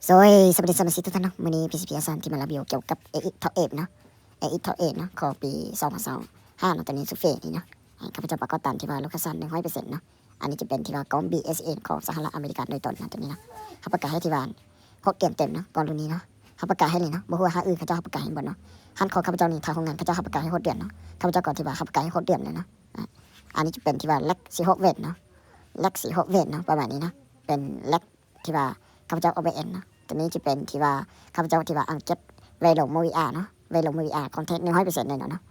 ໂດຍ ສະບາຍດີສະມາຊິກທຸກທ່ານເນາະ, ມື້ນີ້ ພີຊີພີ ອາຊານ ທີ່ມາຣີວິວກ່ຽວກັບ ເອເອັກ ເທຣດເນາະ, ເອເອັກ ເທຣດເນາະ ຂອງປີສອງພັນຊາວຫ້າເນາະ, ຕົວນີ້ຊຸເຟນີ້ເນາະ, ໃຫ້ຂ້າພະເຈົ້າປະກອບຕາມທີ່ວ່າລູກຄ້າສັ່ງ ໜຶ່ງຮ້ອຍເປີເຊັນເນາະ. ອັນນີ້ຈະເປັນທີ່ວ່າກ້ອງ ບີເອັສເອັນ ຂອງສະຫະລັດອາເມລິກາໂດຍຕົງເນາະ, ຕົວນີ້ເນາະ. ຮັບປະກັນໃຫ້ທີ່ວ່າຫົກເດືອນເຕັມເນາະ, ກ້ອງລຸ້ນນີ້ເນາະ. ຮັບປະກັນໃຫ້ນີ້ເນາະ, ບໍ່ຮູ້ວ່າຮ້ານອື່ນເຂົາເຈົ້າຮັບປະກັນໃຫ້ບໍ່ເນາະ. ຮ້ານຂອງຂ້າພະເຈົ້ານີ້ ທາງໂຮງງານເຂົາເຈົ້າຮັບປະກັນໃຫ້ຫົກເດືອນເນາະ, ຂ້າພະເຈົ້າກໍທີ່ວ່າຮັບປະກັນໃຫ້ຫົກເດືອນເລີຍເນາະ. ອາ ອັນນີ້ຈະເປັນທີ່ວ່າແລັກສິບຫົກເວັດເນາະ, ແລັກສິບຫົກເວັດເນາະ, ປະມານນີ້ເນາະ. ເປັນແລັກ ທີ່ວ່າຂ້າພະເຈົ້າອອກແບບເອງເນາະ. ຕົວນີ້ຈະເປັນທີ່ວ່າຂ້າພະເຈົ້າທີ່ວ່າອັງເກັດໄວ້ລົງໂມວີອາເນາະ, ໄວ້ລົງໂມວີອາຂອງແທ້ ໜຶ່ງຮ້ອຍເປີເຊັນແນ່ນອນເນາະ,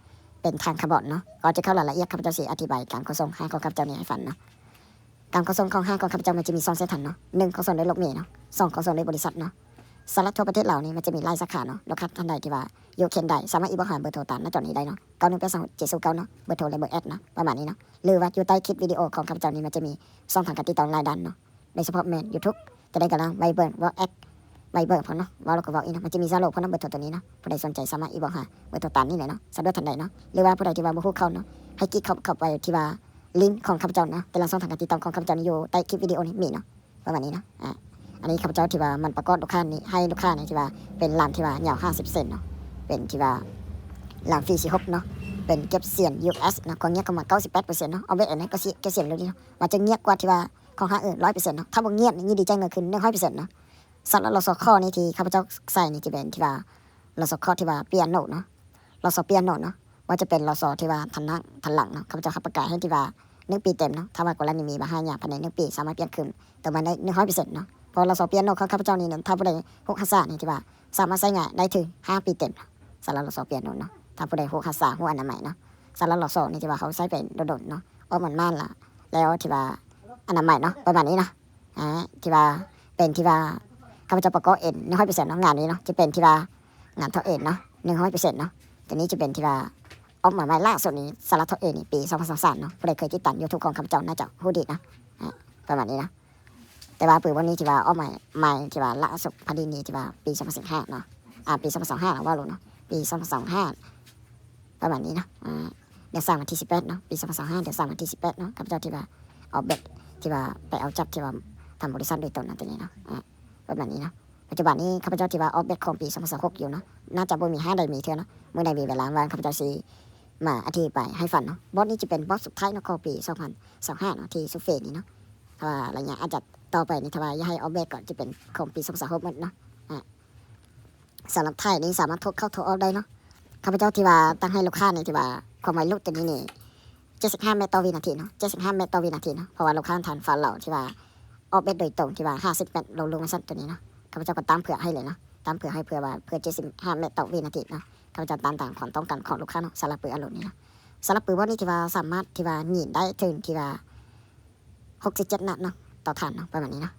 ເປັນທາງຄາບອນເນາະ. ກ່ອນຈະເຂົ້າລາຍລະອຽດ ຂ້າພະເຈົ້າຊິອະທິບາຍການຂົນສົ່ງຮ້ານຂອງຂ້າພະເຈົ້ານີ້ໃຫ້ຟັງເນາະ. ການຂົນສົ່ງຂອງຮ້ານຂອງຂ້າພະເຈົ້າມັນຈະມີສອງເສັ້ນທາງເນາະ, ໜຶ່ງ ຂົນສົ່ງໂດຍລົດເມເນາະ, ສອງ ຂົນສົ່ງໂດຍບໍລິສັດເນາະ. ສຳລັບທົ່ວປະເທດລາວນີ້ມັນຈະມີຫຼາຍສາຂາເນາະ, ລູກຄ້າທ່ານໃດທີ່ວ່າຢູ່ເຂດໃດ ສາມາດອິນບັອກຫາເບີໂທຕາມໜ້າຈໍນີ້ໄດ້ເນາະ, ເກົ້າໜຶ່ງແປດສອງເຈັດສູນເກົ້າເນາະ, ເບີໂທ ແລະ ເບີແອັດເນາະ, ປະມານນີ້ເນາະ. ຫຼືວ່າຢູ່ໃຕ້ຄລິບວິດີໂອຂອງຂ້າພະເຈົ້ານີ້ ມັນຈະມີຊ່ອງທາງການຕິດຕໍ່ຫຼາຍດ້ານເນາະ. ໂດຍສະເພາະແມ່ນ YouTube, Telegram, Viber, WhatsApp, Viber ພ້ອມເນາະ, ເວົ້າແລ້ວກໍເວົ້າອີກເນາະ, ມັນຈະມີ Zalo ພ້ອມນຳເບີໂທຕົວນີ້ເນາະ. ຜູ້ໃດສົນໃຈສາມາດອິນບັອກຫາເບີໂທຕາມນີ້ໄດ້ເນາະ, ສະດວກທ່ານໃດເນາະ. ຫຼືວ່າຜູ້ໃດທີ່ວ່າບໍ່ຮູ້ເຂົ້າເນາະ, ໃຫ້ກິກເຂົ້າ ເຂົ້າໄປທີ່ວ່າລິ້ງຂອງຂ້າພະເຈົ້າເນາະ, ແຕ່ລະຊ່ອງທາງການຕິດຕໍ່ຂອງຂ້າພະເຈົ້ານີ້ຢູ່ໃຕ້ຄລິບວິດີໂອນີ້ມີເນາະ, ປະມານນີ້ເນາະ. ອາ ອັນນີ້ຂ້າພະເຈົ້າທີ່ວ່າມັນປະກອບລູກຄ້ານີ້ ໃຫ້ລູກຄ້ານີ້ທີ່ວ່າເປັນລາມທີ່ວ່າຍາວຫ້າສິບເຊັນເນາະ, ເປັນທີ່ວ່າລາມຟີຊີຫົກເນາະ, ເປັນເກັບສຽງ ຢູເອັສ ເນາະ, ຄວາມງຽບປະມານເກົ້າສິບແປດເປີເຊັນເນາະ. ອອກແບບອັນນີ້ກໍສຽງ ກໍສຽງເລີຍເນາະ, ມັນຈະງຽບກວ່າທີ່ວ່າ ຂອງຮ້ານອື່ນຮ້ອຍເປີເຊັນເນາະ, ຖ້າບໍ່ງຽບນີ້ຍິນດີຈ່າຍເງິນຄືນໜຶ່ງຮ້ອຍເປີເຊັນເນາະ. ສຳລັບລໍຊໍຄໍນີ້ທີ່ຂ້າພະເຈົ້າໃສ່ນີ້ຈະເປັນທີ່ວ່າລໍຊໍຄໍທີ່ວ່າປຽໂນເນາະ, ລໍຊໍປຽໂນເນາະ, ບໍ່ວ່າຈະເປັນລໍຊໍທີ່ວ່າທາງໜ້າທາງຫຼັງເນາະ, ຂ້າພະເຈົ້າຮັບປະກັນໃຫ້ທີ່ວ່າໜຶ່ງປີເຕັມເນາະ. ຖ້າວ່າກໍລະນີມີບັນຫາຫຍັງພາຍໃນໜຶ່ງປີ ສາມາດປ່ຽນຄືນຕົວໃໝ່ໄດ້ໜຶ່ງຮ້ອຍເປີເຊັນເນາະ. ເພາະລໍຊໍປຽໂນຂອງຂ້າພະເຈົ້ານີ້ ຖ້າຜູ້ໃດຮູ້ຮັກສານີ້ທີ່ວ່າສາມາດໃຊ້ງານໄດ້ເຖິງຫ້າປີເຕັມເນາະ, ສຳລັບລໍຊໍປຽໂນເນາະ. ຖ້າຜູ້ໃດຮູ້ຮັກສາ ຮູ້ອະນາໄມເນາະ, ສຳລັບລໍຊໍນີ້ທີ່ວ່າເຮົາໃຊ້ໄປດົນໆເນາະ, ອອກມັນມານລະ ແລ້ວທີ່ວ່າອະນາໄມເນາະ, ປະມານນີ້ເນາະ. ອາ ທີ່ວ່າເປັນທີ່ວ່າຂ້າພະເຈົ້າປະກອບເອງໜຶ່ງຮ້ອຍເປີເຊັນເນາະ, ງານນີ້ເນາະ, ຈະເປັນທີ່ວ່າງານເທົ່າເອງເນາະ ໜຶ່ງຮ້ອຍເປີເຊັນເນາະ. ຕົວນີ້ຈະເປັນທີ່ວ່າອອກມາໃໝ່ລ່າສຸດນີ້ ສາລະເທາະເອງນີ້ ປີສອງພັນຊາວສາມເນາະ, ຜູ້ໃດເຄີຍຕິດຕາມ YouTube ຂອງຂ້າພະເຈົ້າໜ້າຈະຮູ້ດີເນາະ, ອາ ປະມານນີ້ເນາະ. ແຕ່ວ່າປັດຈຸບັນນີ້ທີ່ວ່າອອກມາໃໝ່ ທີ່ວ່າລ່າສຸດພໍດີນີ້ ທີ່ວ່າປີສອງພັນຊາວຫ້າເນາະ, ອາ ປີສອງພັນຊາວຫ້າເນາະ ເວົ້າໂລດເນາະ, ປີສອງພັນຊາວຫ້າ ປະມານນີ້ເນາະ. ອາ ເດືອນສາມວັນທີສິບແປດເນາະ, ປີສອງພັນຊາວຫ້າ ເດືອນສາມວັນທີສິບແປດເນາະ, ຂ້າພະເຈົ້າທີ່ວ່າອອກແບບ ທີ່ວ່າໄປເອົາຈັບທີ່ວ່າທາງບໍລິສັດໂດຍຕົງນັ້ນ ຕົວນີ້ເນາະ, ອາ ປະມານນີ້ເນາະ. ປັດຈຸບັນນີ້ຂ້າພະເຈົ້າທີ່ວ່າອອກແບບຂອງປີສອງພັນຊາວຫົກຢູ່ເນາະ, ໜ້າຈະບໍ່ມີຮ້ານໃດມີເທື່ອເນາະ. ມື້ໃດມີເວລາວ່າງ ຂ້າພະເຈົ້າຊິມາອະທິບາຍໃຫ້ຟັງເນາະ. ບ່ອນນີ້ຈະເປັນບ່ອນສຸດທ້າຍເນາະ ຂອງປີສອງພັນຊາວຫ້າເນາະ ທີ່ຊຸເຟນີ້ເນາະ. ຖ້າວ່າໄລຍະອາດຈະຕໍ່ໄປນີ້ ຖ້າວ່າຢາກໃຫ້ອອກແບບກໍຈະເປັນຂອງປີສອງພັນຊາວຫົກໝົດເນາະ. ອາ ສຳລັບໄທນີ້ສາມາດໂທເຂົ້າໂທອອກໄດ້ເນາະ. ຂ້າພະເຈົ້າທີ່ວ່າຕັ້ງໃຫ້ລູກຄ້ານີ້ ທີ່ວ່າຄວາມໄວຫຼຸດຕົວນີ້ນີ້ ເຈັດສິບຫ້າແມັດຕໍ່ວິນາທີເນາະ, ເຈັດສິບຫ້າແມັດຕໍ່ວິນາທີເນາະ. ເພາະວ່າລູກຄ້າທ່ານຝາກເຮົາທີ່ວ່າອອກແບບໂດຍຕົງ ທີ່ວ່າຫ້າສິບແມັດລົງ ລົງມາຊັ້ນຕົວນີ້ເນາະ, ຂ້າພະເຈົ້າກໍຕັ້ງເພື່ອໃຫ້ເລີຍເນາະ, ຕັ້ງເພື່ອໃຫ້ ເພື່ອວ່າ ເພື່ອເຈັດສິບຫ້າແມັດຕໍ່ວິນາທີເນາະ. ຂ້າພະເຈົ້າຕັ້ງຕາມຄວາມຕ້ອງການຂອງລູກຄ້າເນາະ, ສຳລັບປືອາໂຫຼນນີ້ເນາະ. ສຳລັບປືບ່ອນນີ້ທີ່ວ່າສາມາດທີ່ວ່າຍິງໄດ້ເຖິງທີ່ວ່າຫົກສິບເຈັດນັດເນາະ ຕໍ່ຖັງເນາະ, ປະມານນີ້ເນາະ.